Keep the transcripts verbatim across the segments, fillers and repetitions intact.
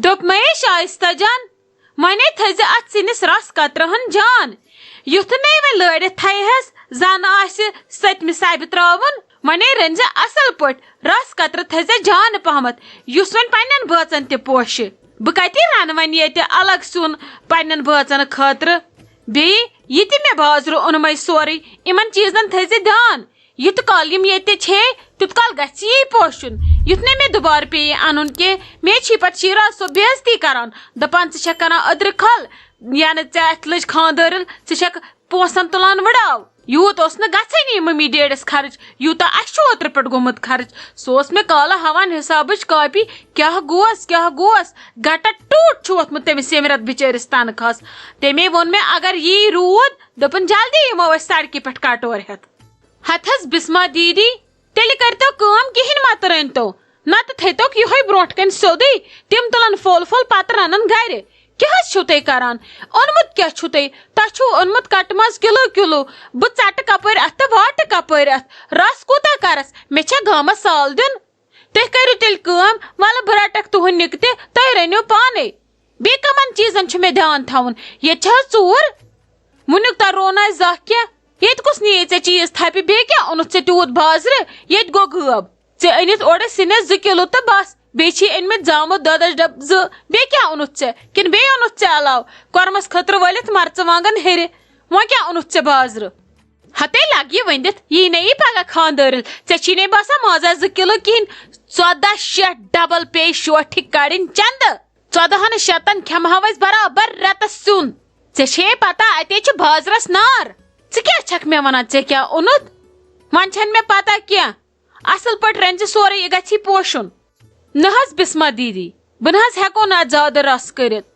دوٚپمَے شایستہ جان، وۄنے تھٲیزِ اَتھ سِنِس رَس قطرٕ ہن جان۔ یُتھ نے وۄنۍ لٲرِتھ تھایہِ ہس، زن آسہِ سٔتمہِ سبہِ ترٛاوُن۔ وۄنے رٔنزِ اصل پٲٹھۍ، رَس قطرٕ تھٲیزِ جان پہمتھ، یُس وۄنۍ پننٮ۪ن بٲژن تہِ پوشہِ۔ بہٕ کتہِ رنہٕ وۄنۍ ییٚتہِ الگ سیُن پننٮ۪ن بٲژن خٲطرٕ؟ بیٚیہِ یہِ تہِ مےٚ بازرٕ اوٚنمَے سورُے، یِمن چیٖزن تھٲیزِ دیان۔ یُتھ کال یِم ییٚتہِ چھے، تیُتھ کال گژھِ یی پوشُن۔ یُتھ نہٕ مےٚ دُبارٕ پیٚیہِ اَنُن کینٛہہ، مےٚ چھی پتہٕ شیٖرا سُہ بے عزتی کران، دپان، "ژٕ چھکھ کران أدرٕ کھل، یعنی ژےٚ اَتھِ لٔج خانٛدٲرِل، ژٕ چھکھ پونٛسن تُلان وٕڑاو۔" یوٗت اوس نہٕ گژھٲنی مٔمی ڈیڈس خرٕچ، یوٗتاہ اَسہِ چھُ اوترٕ پٮ۪ٹھ گوٚمُت خرٕچ۔ سُہ اوس مےٚ کالہٕ ہاوان حسابٕچ کاپی، کیٛاہ گوس، کیٛاہ گوس؟ گٹا ٹوٗٹ چھُ ووٚتھمُت تٔمِس ییٚمہِ رٮ۪تہٕ بِچٲرِس تنخواہس۔ تٔمے ووٚن مےٚ، اگر یی روٗد، دوٚپُن، "جلدی یِمو أسۍ سڑکہِ پٮ۪ٹھ کٹور ہٮ۪تھ۔" ہتہٕ حظ بسما دیدی، تیٚلہِ کٔرۍتو کٲم، کِہیٖنۍ مہ ترٛٲنۍتو، نتہٕ تھٲیتوکھ یِہوٚے برٛونٛٹھ کنہِ سیوٚدُے، تِم تُلن پھول پھول پتہٕ رنن گرِ۔ کیٛاہ حظ چھِو تُہۍ کران؟ اوٚنمُت کیٛاہ چھُو تۄہہِ؟ تۄہہِ چھُو اوٚنمُت کٹہٕ ماز کِلوٗ کِلوٗ۔ بہٕ ژٹہٕ کپٲرۍ اتھ تہٕ واٹہٕ کپٲرۍ اتھ؟ رس کوٗتاہ کرس؟ مےٚ چھا گامس سال دیُن؟ تُہۍ کٔرِو تیٚلہِ کٲم، ولہٕ بہٕ رٹکھ تُہُنٛد نِکہٕ تہِ، تُہۍ رٔنِو پانے۔ بیٚیہِ کمن چیٖزن چھُ مےٚ دیان تھاوُن؟ ییٚتہِ چھِ حظ ژوٗر؟ وُنیُک تام روو نہٕ اَسہِ زانٛہہ کینٛہہ۔ ییٚتہِ کُس نِیے ژےٚ چیٖز تھپہِ؟ بیٚیہِ کیٛاہ اوٚنُتھ ژےٚ تیوٗت بازرٕ؟ ییٚتہِ گوٚو غٲب۔ ژےٚ أنِتھ اورے سِنِس زٕ کِلوٗ تہٕ بس۔ بیٚیہِ چھی أنۍمٕتۍ زامُت دۄدس ڈبہٕ زٕ۔ بیٚیہِ کیٛاہ اوٚنُتھ ژےٚ؟ کِنہٕ بیٚیہِ اوٚنُتھ ژےٚ علاوٕ؟ کۄرمس خٲطرٕ وٲلِتھ مرژٕوانٛگن ہیٚرِ۔ وۄنۍ کیٛاہ اوٚنُتھ ژےٚ بازرٕ؟ ہتے لگہِ یہِ ؤنِتھ، یی نہ یی پگاہ خانٛدٲرِل۔ ژےٚ چھی نے باسان مازا زٕ کِلوٗ کِہیٖنۍ؟ ژۄداہ شیٹھ ڈبل پیٚیہِ شوٹھِ کڑٕنۍ چندٕ۔ ژۄدہن شیٚتن کھٮ۪مہٕ ہاو أسۍ برابر رٮ۪تس سیُن۔ ژےٚ چھے پتہ، اتے چھُ بازرس نار۔ ژٕ کیٛاہ چھکھ مےٚ ونان، ژےٚ کیٛاہ اوٚنُتھ؟ وۄنۍ چھنہٕ مےٚ پتہ کینٛہہ۔ اصل پٲٹھۍ رٔنۍ زِ سورُے، یہِ گژھی پوشُن۔ نہ حظ بسما دیدی، بہٕ نہ حظ ہٮ۪کو نہٕ اتھ زیادٕ رس کٔرِتھ۔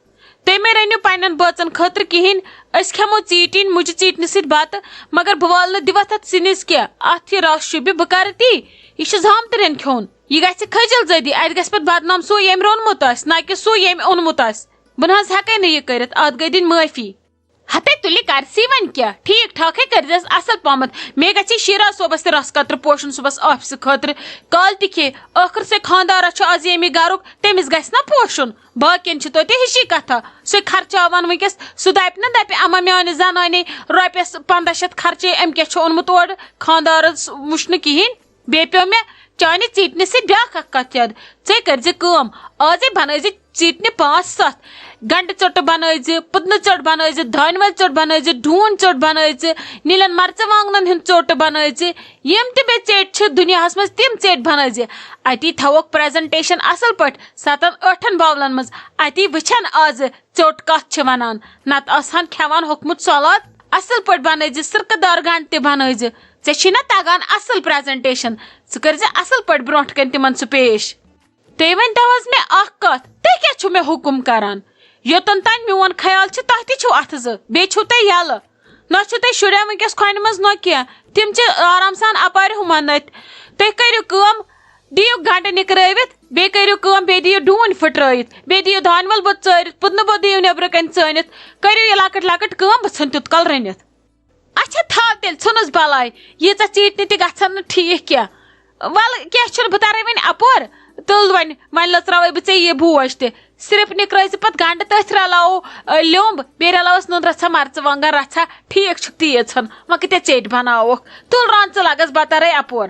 تُہۍ مہ رٔنِو پننٮ۪ن بٲژن خٲطرٕ کِہیٖنۍ۔ أسۍ کھٮ۪مو ژیٖٹِنۍ، مُجہِ ژیٖٹنہِ سۭتۍ بتہٕ، مگر بہٕ والہٕ نہٕ دِوتھ اتھ سِنِس کینٛہہ۔ اتھ یہِ رس شوٗبہِ، بہٕ کرٕ تی۔ یہِ چھُ زامتٕرٮ۪ن کھیوٚن۔ یہِ گژھِ کھٔجل زٲدی، اتہِ گژھِ پتہٕ بدنام سُہ، ییٚمۍ روٚنمُت آسہِ، نہ کہِ سُہ، ییٚمۍ اوٚنمُت آسہِ۔ بہٕ نہ حظ ہٮ۪کے نہٕ یہِ کٔرِتھ، اتھ گٔے دِنۍ معٲفی۔ ہتے تُلہِ کرسی وۄنۍ کیٛاہ؟ ٹھیٖک ٹھاکھے کٔرزٮ۪س اصل پہمتھ۔ مے گژھِ شیرا صٲبس تہِ رس قطرٕ پوشُن صُبحس آفسہٕ خٲطرٕ۔ کالہٕ تہِ کھے، ٲخٕر سے خانٛدارا چھُ از ییٚمہِ گرُک، تٔمِس گژھِ نا پوشُن؟ باقین چھِ توتہِ ہِشی کتھا۔ سُہ خرچاوان وٕنکیٚس، سُہ دپہِ نہ، دپہِ، "اما میانہِ زنانے رۄپیس پنٛداہ شیٚتھ خرچے، أمۍ کیٛاہ چھُ اوٚنمُت اورٕ؟ خانٛدارس وٕچھ نہٕ کِہیٖنۍ۔" بیٚیہِ پیوٚو مےٚ چانہِ ژیٖٹنہِ سۭتۍ بیٛاکھ اکھ کتھ یاد۔ ژے کٔرزِ کٲم، آزے بنٲوزِ ژیٖٹنہِ پانٛژھ ستھ۔ گنڈٕ ژوٚٹہٕ بنٲوزِ، پُدنہٕ ژوٚٹ بنٲوزِ، دانہِ ول ژوٚٹ بنٲوزِ، ڈوٗنۍ ژوٚٹ بنٲوزِ، نیٖلٮ۪ن مرژٕوانٛگنن ہُنٛد ژوٚٹ بنٲوزِ۔ یِم تہِ بیٚیہِ ژیٚٹۍ چھِ دُنیاہس منٛز، تِم ژیٚٹۍ بنٲوزِ۔ اتی تھاووکھ پریزنٹیشن اصل پٲٹھۍ، ستن ٲٹھن باولن منٛز۔ اتی وٕچھن آزٕ ژوٚٹ کتھ چھِ ونان۔ نتہٕ آسہٕ ہن کھٮ۪وان ہوٚکھمُت سلاد۔ اصل پٲٹھۍ بنٲوزِ، سرکہٕ دار گنڈٕ تہِ بنٲوزِ۔ ژےٚ چھی نا تگان اصل پریزنٹیشن؟ ژٕ کٔرزِ اصل پٲٹھۍ برونٛٹھ کنہِ تِمن سُہ پیش۔ تُہۍ ؤنۍ تو حظ مےٚ اکھ کتھ، تُہۍ کیٛاہ چھِو مےٚ حُکُم کران؟ یوٚتن تام میون خیال چھُ، تۄہہِ تہِ چھِو اتھٕ زٕ، بیٚیہِ چھِو تُہۍ یلہٕ۔ نہ چھِو تُہۍ شُرٮ۪ن وٕنکیٚس کھۄنہِ منٛز، نہ کینٛہہ۔ تِم چھِ آرام سان اپارِ ہُمن أتھۍ۔ تُہۍ کٔرِو کٲم، دِیِو گنڈٕ نِکرٲوِتھ، بیٚیہِ کٔرِو کٲم، بیٚیہِ دِیِو ڈوٗنۍ پھٕٹرٲوِتھ، بیٚیہِ دِیِو دانہِ ول بوٚد ژٲرِتھ، پُدنہٕ بوٚد دِیِو نیٚبرٕ کنہِ ژٲنِتھ۔ کٔرِو یہِ لۄکٕٹ لۄکٕٹ کٲم، بہٕ ژھٕنہٕ تیُت کال رٔنِتھ۔ اچھا، تھاو تیٚلہِ، ژھٕنُس بلاے، ییٖژاہ ژیٖٹنہِ تہِ گژھن نہٕ ٹھیٖک کینٛہہ۔ ولہٕ، کینٛہہ چھُنہٕ، بہٕ ترے وۄنۍ اپور۔ تُل وۄنۍ، وۄنۍ لٔژراوے بہٕ ژےٚ یہِ بوج تہِ۔ صرف نِکرٲے زِ پتہٕ گنڈٕ تٔتھۍ رلاوو، آ، لیوٚمب، بیٚیہِ رلاوس نُنہٕ رژھا، مرژٕوانٛگن رژھا، ٹھیٖک چھُکھ تیٖژ ہن، وۄنۍ کۭتیٛاہ ژیٚٹۍ بناووکھ۔ تُل ران ژٕ لگس، بہٕ ترے اپور۔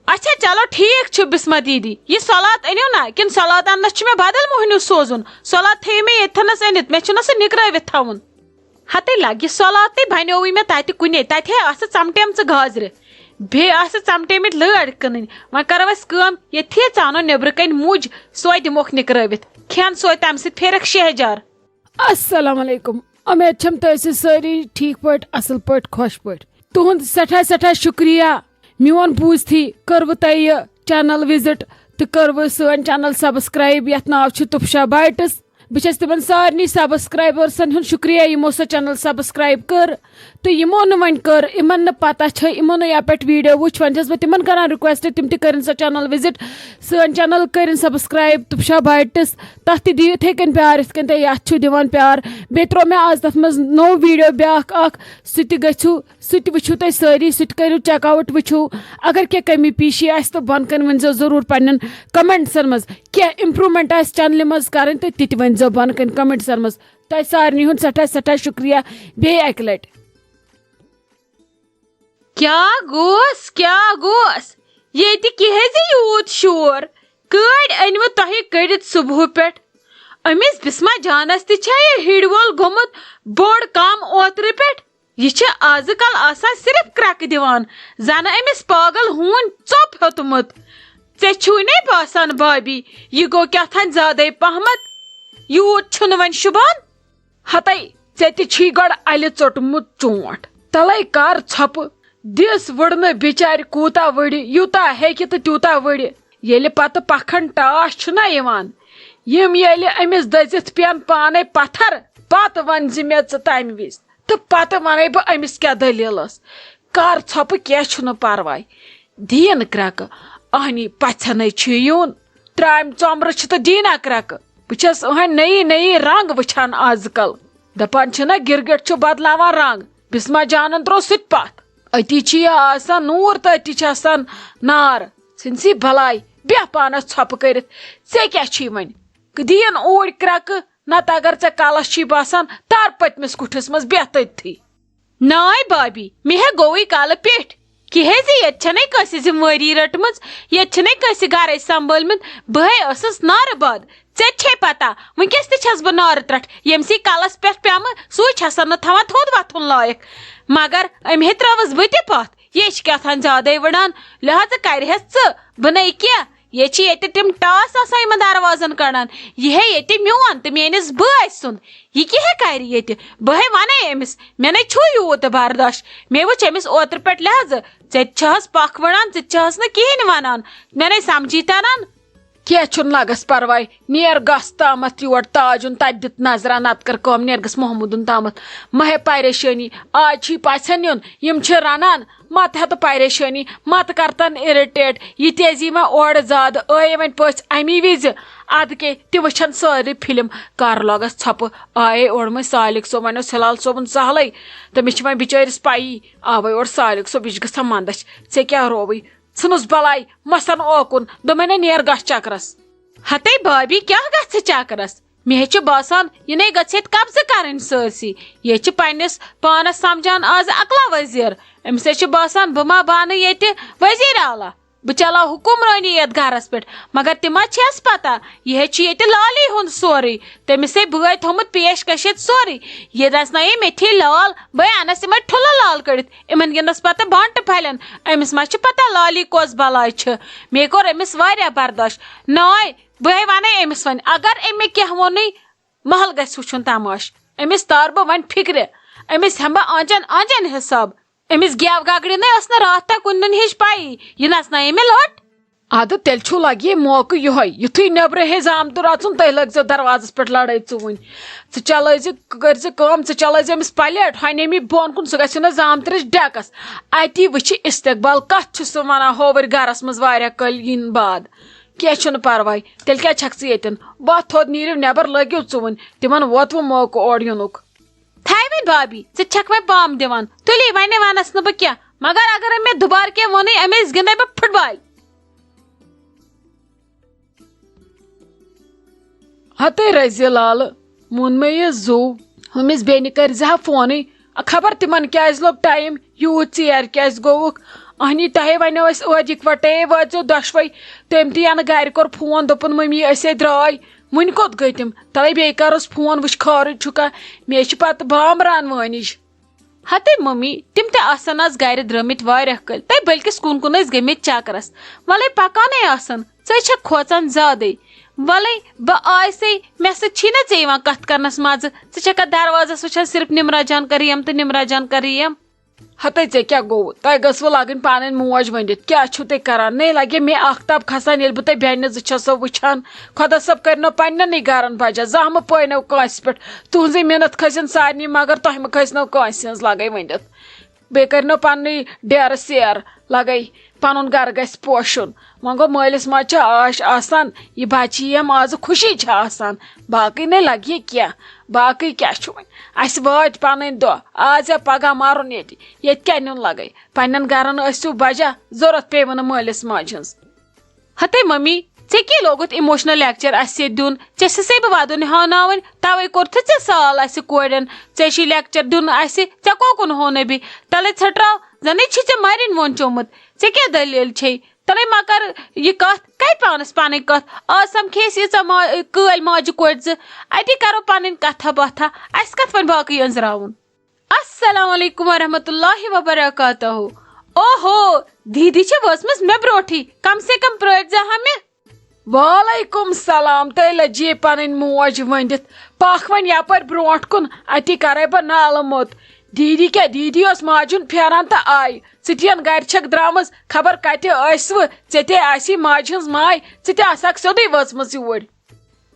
اچھا، چلو ٹھیٖک چھُ بسما دیدی، یہِ سلاد أنِو نا، کِنہٕ سلاد اننس چھُ مےٚ بدل مۄہنیو سوزُن؟ سلاد تھٲیِو مےٚ ییٚتھنس أنِتھ، مےٚ چھُنہ سُہ نِکرٲوِتھ تھاوُن۔ ہتے لگہِ سلاد تہِ بنیووٕے مےٚ تتہِ کُنے، تتہِ ہے آسہٕ ژمٹیمژٕ گازرِ، بیٚیہِ آسہٕ ژمٹیمٕتۍ لٲر کٕنٕنۍ۔ وۄنۍ کرو أسۍ کٲم، ییٚتھی ژٕ انو نیٚبرٕ کنہِ مُج، سۄے دِموکھ نِکرٲوِتھ، کھٮ۪ن سۄے، تمہِ سۭتۍ پھیرکھ شیہجار۔ السلام علیکم، امید چھم تُہۍ ٲسِو سٲری ٹھیٖک پٲٹھۍ، اصل پٲٹھۍ، خۄش پٲٹھۍ۔ تُہُنٛد سٮ۪ٹھاہ سٮ۪ٹھاہ شُکریہ، میون بوٗزتھی کٔروٕ تۄہہِ یہِ channel visit تہٕ کٔروٕ سٲنۍ channel subscribe، یتھ ناو چھُ تُفشا بایٹس۔ بہٕ چھَس تِمن سارنٕے subscribersن ہُنٛد شُکریہ، یِمو سۄ channel subscribe کٔر۔ تہٕ یِمو نہٕ وۄنۍ کٔر، یِمن نہٕ پتہ چھِ، یِمو نہٕ یپٲٹھۍ ویڈیو وٕچھ، وۄنۍ چھَس بہٕ تِمن کران ریکویسٹ، تِم تہِ کٔرِن سۄ چینل وزٹ، سٲنۍ چینل کٔرِن سبسکرایب تُپشا بایٹس، تتھ تہِ دِیِو یِتھے کٔنۍ پیار یِتھ کٔنۍ تُہۍ یتھ چھِو دِوان پیار۔ بیٚیہِ ترٛوو مےٚ آز تتھ منٛز نوٚو ویڈیو بیاکھ اکھ، سُہ تہِ گٔژھِو، سُہ تہِ وٕچھِو تُہۍ سٲری، سُہ تہِ کٔرِو چیک آوُٹ، وٕچھِو۔ اگر کینٛہہ کمی پیٖشی آسہِ تہٕ بۄنہٕ کَنہِ ؤنۍزیو ضروٗر پننٮ۪ن کمنٹسن منٛز، کینٛہہ امپرومنٹ آسہِ چینلہِ منٛز کرٕنۍ تہٕ تہِ تہِ ؤنۍزیو بۄنہٕ کَنہِ کمنٹسن منٛز۔ تۄہہِ سارنٕے ہُنٛد سٮ۪ٹھاہ سٮ۪ٹھاہ شُکریہ بیٚیہِ اَکہِ لَٹہِ۔ کیٛاہ گوس، کیٛاہ گوس؟ ییٚتہِ کیٛازِ یوٗت شور؟ کٲڑۍ أنۍوٕ تۄہہِ کٔڑِتھ صُبحہٕ پٮ۪ٹھ؟ أمِس بسمہ جانس تہِ چھا یہِ ہِڑۍ وول گوٚمُت بوٚڑ کم اوترٕ پٮ۪ٹھ؟ یہِ چھِ آز کل آسان صرف کرٛٮ۪کہٕ دِوان، زنہٕ أمِس پاگل ہوٗنۍ ژوٚپ ہیوٚتمُت۔ ژےٚ چھُے نے باسان بابی، یہِ گوٚو کیٛاہ تھانۍ زیادَے پہمتھ؟ یوٗت چھُنہٕ وۄنۍ شوٗبان۔ ہتے، ژےٚ تہِ چھی گۄڈٕ الہِ ژوٚٹمُت چونٛٹھ۔ تلے کر ژھۄپہٕ، دِس وٕڑنہٕ بِچارِ کوٗتاہ وٕڑِ، یوٗتاہ ہیٚکہِ تہٕ تیوٗتاہ وٕڑِ۔ ییٚلہِ پتہٕ پکھن ٹاس چھُنہ یِوان، یِم ییٚلہِ أمِس دٔزِتھ پٮ۪ن پانے پتھر، پتہٕ ون زِ مےٚ ژٕ تمہِ وِزِ۔ تہٕ پتہٕ ونے بہٕ أمِس کیٛاہ دٔلیٖل ٲس۔ کر ژھۄپہٕ، کینٛہہ چھُنہٕ پرواے۔ دِیِن کرٛٮ۪کہٕ، اہنی پژھٮ۪نَے چھُ یُن۔ ترٛامہِ ژۄمرٕ چھِ تہٕ دِیِن ہا کرٛٮ۪کہٕ۔ بہٕ چھَس أہنٛدۍ نٔیی نٔیی رنٛگ وٕچھان آز کل۔ دپان چھِنہ گِرگِٹ چھُ بدلاوان رنٛگ۔ بسمہ جانن ترٛوو سُہ تہِ پتھ۔ أتی چھِ یہِ آسان نوٗر تہٕ أتی چھِ آسان نار۔ ژھٕنسی بلاے، بیٚہہ پانس ژھۄپہٕ کٔرِتھ۔ ژےٚ کیٛاہ چھی وۄنۍ؟ دِیِن اوٗرۍ کرٛٮ۪کہٕ، نتہٕ اگر ژےٚ کلس چھی باسان، تر پٔتمِس کُٹھِس منٛز بیٚہہ تٔتتھٕے۔ ناے بابی، مےٚ ہے گوٚوٕے کلہٕ پیٚٹھۍ۔ کیٛازِ ییٚتہِ چھَنَے کٲنٛسہِ ذمہٕ وٲری رٔٹمٕژ، ییٚتہِ چھِنَے کٲنٛسہِ گرَے سنبھٲلمٕتۍ۔ بہٕ ہے ٲسٕس نارٕ باد۔ ژےٚ تہِ چھے پتہ، وٕنکیٚس تہِ چھَس بہٕ نارٕ ترٛٹھ۔ ییٚمسٕے کلس پٮ۪ٹھ پیٚمہٕ، سُے چھَسن نہٕ تھاوان تھوٚد وۄتھُن لایق۔ مگر أمۍ ہے ترٲوٕس بہٕ تہِ پتھ۔ یے چھِ کیٛاہ تھام زیادَے وٕڑان، لہذا کرِہَس ژٕ، بہٕ نَے کینٛہہ۔ یے چھِ ییٚتہِ تِم ٹاس آسان یِمن دروازن کڑان۔ یہِ ہے ییٚتہِ میون تہٕ میٲنِس بٲے سُنٛد۔ یہِ کیٛاہ ہے کرِ ییٚتہِ؟ بہٕ ہے وَنے أمِس، مےٚ نَے چھُ یوٗت برداش۔ مےٚ وٕچھ أمِس اوترٕ پٮ۪ٹھ لہذا، ژےٚ تہِ چھہَس پکھ وٕڑان، ژٕ تہِ چھہَس نہٕ کِہیٖنۍ وَنان۔ مےٚ نَے سمجھی تران۔ کینٛہہ چھُنہٕ، لگس پرواے، نیر گژھ تامتھ یور تاجُن، تتہِ دِتھ نظرا، نتہٕ کر کٲم، نیر گژھ محمودُن تامتھ۔ مہ ہے پریشٲنی، آز چھی پژھن یُن، یِم چھِ رنان، مہ تہِ ہتہٕ پریشٲنی، مہ تہٕ کرتن اِرِٹیٹ۔ یہِ تہِ ٲسۍ یِوان اورٕ زیادٕ، ٲیے وۄنۍ پٔژھۍ امی وِزِ۔ ادٕ کے تہِ وٕچھن سٲرٕے فلم۔ کر لوگس ژھۄپہٕ، آیے اورٕ وۄنۍ سالک صٲب، وۄنۍ اوس ہلال صٲبُن سہلٕے، تٔمِس چھِ وۄنۍ بچٲرِس پَیی۔ آوے اورٕ سالک صٲب، یہِ چھِ گژھان مندچھ۔ ژےٚ کیٛاہ رووٕے؟ ژھٕنُس بلاے، مسن اوکُن، دوٚپمَے نہ، نیر گژھ چکرس۔ ہتے بابی، کیٛاہ گژھِ چکرس؟ مےٚ ہے چھُ باسان، یہِ نے گژھِ ییٚتہِ قبضہٕ کرٕنۍ سٲرسٕے۔ یہِ چھِ پننِس پانس سمجھان آز عقلا وزیر۔ أمِس ہے چھُ باسان، بہٕ ما بانہٕ ییٚتہِ وزیر اعلیٰ، بہٕ چلاو حکمرٲنی یتھ گرس پٮ۪ٹھ۔ مگر تہِ ما چھَس پتہ، یہِ ہے چھُ ییٚتہِ لالی ہُنٛد سورُے۔ تٔمِس ہے بٲے تھوٚمُت پیش کش ییٚتہِ سورُے۔ یہِ نژنایے مےٚ تھی لال، بہٕ انس یِمے ٹھُلہٕ لال کٔڑِتھ، یِمن گِنٛدس پتہٕ بانٹہٕ پھلٮ۪ن۔ أمِس ما چھِ پتہ لالی کۄس بلاے چھِ؟ مےٚ کوٚر أمِس واریاہ برداش۔ ناے، بہٕ ہے ونے أمِس وۄنۍ، اگر أمۍ مےٚ کینٛہہ ووٚنُے، محل گژھِ وٕچھُن تماش۔ أمِس تار بہٕ وۄنۍ فکرِ، أمِس ہٮ۪مہٕ بہٕ آنچن آنچن حساب۔ أمِس گیو گگرِ نے ٲس نہٕ راتھ تام کُنہِ دۄن ہِش پَیی، یہِ نژنایے مےٚ لٔٹ۔ ادٕ تیٚلہِ چھُو لگہِ یہِ موقعہٕ یِہوٚے، یُتھُے نیٚبرٕ ہے زامتُر اژُن، تُہۍ لٲگزیو دروازس پٮ۪ٹھ لڑٲے ژوٗنۍ۔ ژٕ چلٲیزِ، کٔرزِ کٲم، ژٕ چلٲیزِ أمِس پلیٹ، ہۄنہِ أمی بۄن کُن، سُہ گژھِ نہٕ زامترِس ڈٮ۪کس۔ اتی وٕچھِ استقبال کتھ چھُ سُہ ونان، ہووٕرۍ گرس منٛز واریاہ کٲلۍ یِنہٕ بعد۔ کینٛہہ چھُنہٕ پرواے، تیٚلہِ کیٛازِ چھکھ ژٕ ییٚتٮ۪ن؟ وۄتھ تھوٚد، نیٖرِو نٮ۪بر، لٲگِو ژوٗنۍ، تِمن ووت وۄنۍ موقعہٕ اورٕ یِنُک۔ تھاے وۄنۍ بابی، ژٕ چھکھ وۄنۍ پام دِوان۔ تُلی، وۄنۍ وَنَس نہٕ بہٕ کینٛہہ، مگر اگر أمۍ مےٚ دُبارٕ کینٛہہ ووٚنُے، أمۍ أسۍ گِنٛدے بہٕ فُٹ بال۔ ہتے رزِ لالہٕ، ووٚن مےٚ یہِ زُو، ہُمِس بیٚنہِ کٔرۍ زِ ہا فونٕے، خبر تِمن کیٛازِ لوٚگ ٹایم، یوٗت ژیر کیٛازِ گوٚوُکھ؟ اہنی، تۄہے ونیو اسہِ ٲدۍ اکوٹے، وٲژیو دۄشوے۔ تٔمۍ تہِ ینہٕ گرِ کوٚر فون، دوٚپُن، ممی، أسے درٛاے۔ وُنہِ کوٚت گٔے تِم؟ تلے بیٚیہِ کرُس فون، وٕچھ خٲرٕے چھُکھا؟ مےٚ چھِ پتہٕ بامبران وٲنِج۔ ہتے ممی، تِم تہِ آسن از گرِ درٛٲمٕتۍ واریاہ کٲلۍ، تہٕ بلکس کُن کُن ٲسۍ گٔمٕتۍ چکرس۔ ولے پکانے آسن، ژٕ چھکھ کھوژان زیادے۔ ولے بہٕ آیسے، مےٚ سۭتۍ چھی نہ ژےٚ یِوان کتھ کرنس مزٕ؟ ژٕ چھکھا دروازس وٕچھان صرف نمرہ جان کریم تہٕ نمرہ جان کریم؟ ہتے، ژےٚ کیٛاہ گوٚو؟ تۄہہِ گٔژھوٕ لگٕنۍ پنٕنۍ موج ؤنِتھ۔ کیٛاہ چھُو تُہۍ کران؟ نے لگے مےٚ آختاب کھسان، ییٚلہِ بہٕ تۄہہِ بیٚنہِ زٕ چھسو وٕچھان۔ خۄدا صٲب کٔرِنو پننٮ۪نٕے گرن بجا، زانٛہہ مہٕ پٲنو کٲنٛسہِ پٮ۪ٹھ۔ تُہنٛزٕے مِنت کھٔسِن سارنٕے، مگر تۄہہِ مہٕ کھٔسنو کٲنٛسہِ ہٕنٛز لگے ؤنِتھ۔ بیٚیہِ کٔرِنو پننٕے ڈیرٕ سیر، لگے پنُن گرٕ گژھِ پوشُن۔ وۄنۍ گوٚو، مٲلِس ماجہِ چھِ آش آسان، یہِ بچہِ یِم آزٕ خوشی چھِ آسان، باقٕے نے لگہِ کینٛہہ۔ باقٕے کیٛاہ چھُ وۄنۍ؟ اسہِ وٲتۍ پنٕنۍ دۄہ، آز یا پگاہ مرُن ییٚتہِ، ییٚتہِ کیٛاہ نیُن لگے؟ پننٮ۪ن گرن ٲسِو بجا، ضروٗرت پیٚیہِ نہٕ مٲلِس ماجہِ ہٕنٛز۔ ہتے ممی، ژےٚ کیٛاہ لوگُتھ emotional lecture اسہِ ییٚتہِ دیُن؟ ژےٚ چھسے بہٕ ودُن ہاوناوٕنۍ، توے کوٚرتھٕ ژےٚ سال اسہِ کورٮ۪ن، ژےٚ چھُے lecture دیُن اسہِ، ژےٚ کوکُن ہو نبی؟ تلے ژھٹراو، زنے چھی ژےٚ مرِنۍ وون چومُت۔ ژےٚ کیٛاہ دٔلیٖل چھے؟ تلے ما کر یہِ کتھ، کتہِ پانس پنٕنۍ کتھ؟ آز سمکھے أسۍ ییٖژاہ ما-، کٲلۍ ماجہِ کورِ زٕ، اتی کرو پنٕنۍ کتھا باتھا، اسہِ کتھ وۄنۍ باقٕے أنٛزراوُن؟ السلام علیکم ورحمۃ اللہ وبرکاتہ۔ اوہو، دیدی چھےٚ وٲژمٕژ مےٚ برونٹھٕے، کم سے کم پرٲرۍ زِ ہا مےٚ۔ وعلیکم سلام، تیٚلہِ لجے پنٕنۍ موج ؤنِتھ۔ پکھ وۄنۍ یپٲرۍ برونٹھ کُن، اتی کرے بہٕ نالہٕ موٚت۔ دیدی کیٛاہ، دیدی ٲس ماجہِ ہُنٛد پھیران تہٕ آیہِ۔ ژٕ تہِ ین گرِ چھکھ درامٕژ، خبر کتہِ ٲسوٕ، ژےٚ تہِ آسی ماجہِ ہٕنٛز ماے، ژٕ تہِ آسہکھ سیوٚدُے وٲژمٕژ یوٗرۍ۔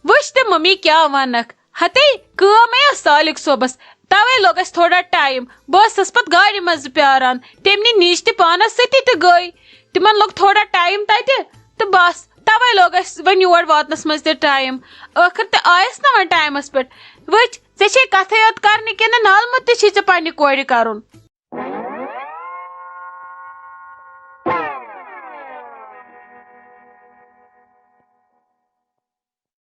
وٕچھ تہٕ ممی کیٛاہ ونکھ، ہتے کٲم ٲس سالک صٲبس، توے لوٚگ اسہِ تھوڑا ٹایم۔ بہٕ ٲسٕس پتہٕ گاڑِ منٛز پیاران، تٔمۍ نی نِچ تہِ پانس سۭتی تہٕ گٔے۔ تِمن لوٚگ تھوڑا ٹایم تتہِ تہٕ بس، توے لوٚگ اسہِ وۄنۍ یور واتنس منٛز تہِ ٹایم۔ ٲخٕر تہِ آیس نہ وۄنۍ ٹایمس پٮ۪ٹھ۔ وٕچھ، ژےٚ چھے کتھے یوت کرنہِ کِنہٕ نالہٕ موٚت تہِ چھے ژےٚ پننہِ کورِ کرُن؟